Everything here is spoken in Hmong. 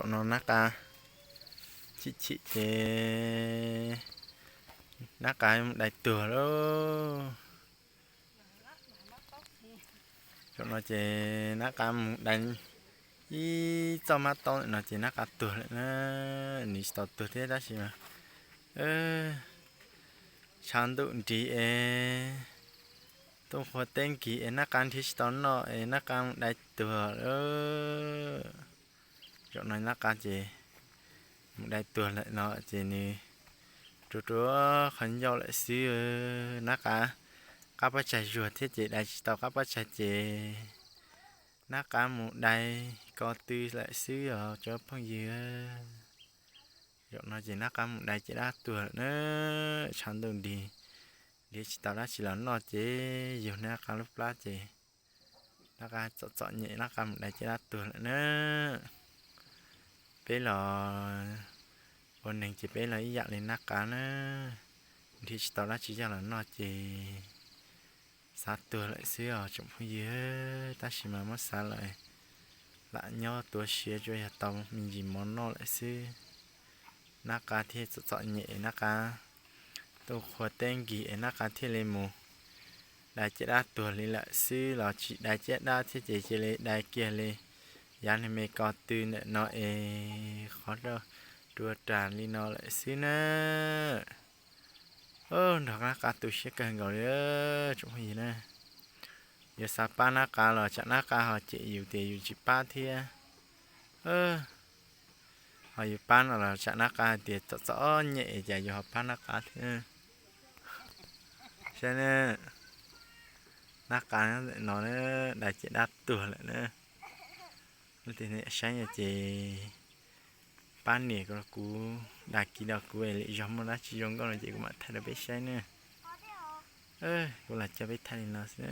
Zaum no nab qa chim chim ces nab qa mus dai tuag lauj. Zaum no ces nab qa mus dai ib txoj mab taub no ces nab qa tuag lawm na. Nws tsis tau tuag thiab tab sis mas tshav ntuj nrig es tuaj qhua teb nkig es nab qa nrhiav tsis tau noj es nab qa mus dai tuag lawm. Zaum no nab qa ces mus dai tuag lawm no ces nws rua rua qhov ncauj lawm xwb. Nab qa qab pob tsaig zuag thiab ces dai tsis tau qab pob tsaig ces nab qa mus dai ko tw lawm xwb os cov phooj ywg. Zaum no ces nab qa mus dai caj dab tuag lawm na. Tshav ntuj nrig, nrhiav tsis tau dab tsi los noj ces yug nab qa lub plab ces nab qa txom txom nyem nab qa mus dai caj dab tuag lawm na. Peb los ua neeg ces peb los ib yam li nab qa na, nrhiav tsis tau dab tsi coj los noj ces xav tuag lawm xwb os tsoom phooj ywg. Tab sis mas muab xav lawm lam nyob tuav siav tsuas yog tau me ntsis mov noj lawm xwb. Nab qa thiaj txom txom nyem nab qa tuaj qhua teb nkig es nab qa thiaj li mus dai caj dab tuag li lawm xwb los tsis dai caj dab thiab ces cia li dai kiag li yav niag me ko tw ntawm no es qhov rau rua ras li no lawm xwb na. Nrog nab qa tu siab kawg nkaus li tsoom phooj ywg na. Yuav xav pab nab qa los tsam nab qa ho cem yus tias yus tsis pab thiab. Ho yus pab no los tsam nab qa hais tias txom txom nyem cas yus ho pab nab qa thiab. Saib na, nab qa no dai caj dab tuag lawm na. Saib no ces pab niam kuv dai kiv rau kuv lwm zaug muaj dab tsi zoo nkauj no ces kuv mam thaij rau peb saib na. Kuv los coj peb thaij li no xwb.